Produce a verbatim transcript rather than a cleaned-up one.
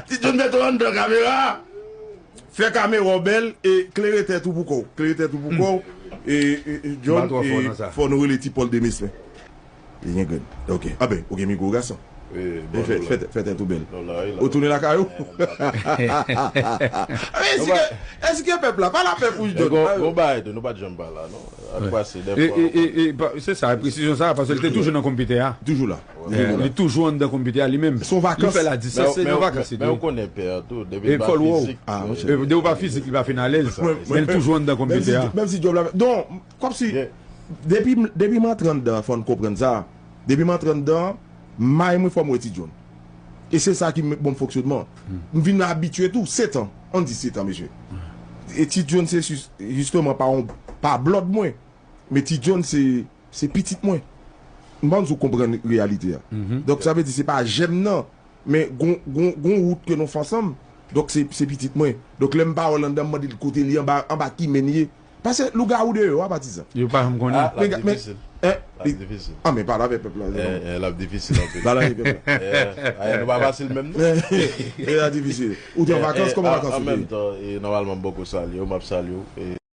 Ti John, mete w anndan kamera. Fè kamera w bèl e klere tèt ou pou kò w. Klere tèt ou pou kò w. E, e, e, John, fò nou rele Ti Pòl Demeslen. Li gen grenn. Ok. A ben, ou gen mikwo, gason. Fè tèt ou bèl. Ou tounen lakay ou? Èske pèp la, pa la pèp ou, John? Gon bagay tou, nou pa t janm pa la, non. Ak pase, dèfwa. Se sa, presizyon sa, paske li te toujou nan konpitè a. Toujou la. Li toujou anndan konpitè a li menm. Se yon vakans. Li fè la distans, se yon vakans li ye. Men ou konnen pè a tou, depi l pa fizik. Depi l pa fizik, li pa fin alèz. Men li toujou anndan konpitè a. Menm si djòb la. Donk, kòmsi, depi, depi m antre anndan, fò n konprann sa. Depi m antre anndan, may mwen fò m wè Ti John. E se sa ki bon fonksyonman. M vin abitye tou, sèt an. Ann di sèt an, mesye. E Ti John, se jis-, jisteman pa yon, pa blòd mwen. Men Ti John, se, se pitit mwen. M panse ou konprann reyalite a. Donk, sa vle di, se pa jèm nan. Men gon, gon, gon wout ke nou fè ansanm. Donk, se, se pitit mwen. Donk, lè m pa wè l anndan, m mande l kote li anba, anba ki men l ye. Paske lougawou deyò a, patizan. Yo pa janm konnen. Ah, l ap difisil. L ap difisil. Ah, men pale avèk pèp la. L ap difisil anpil. Pale avèk pèp la. Ayè nou pa fasil menm, non. L ap difisil. Ou te an vakans, kòman vakans ou te ye? An menm tan, nòmalman, m poko salye w, m ap salye w.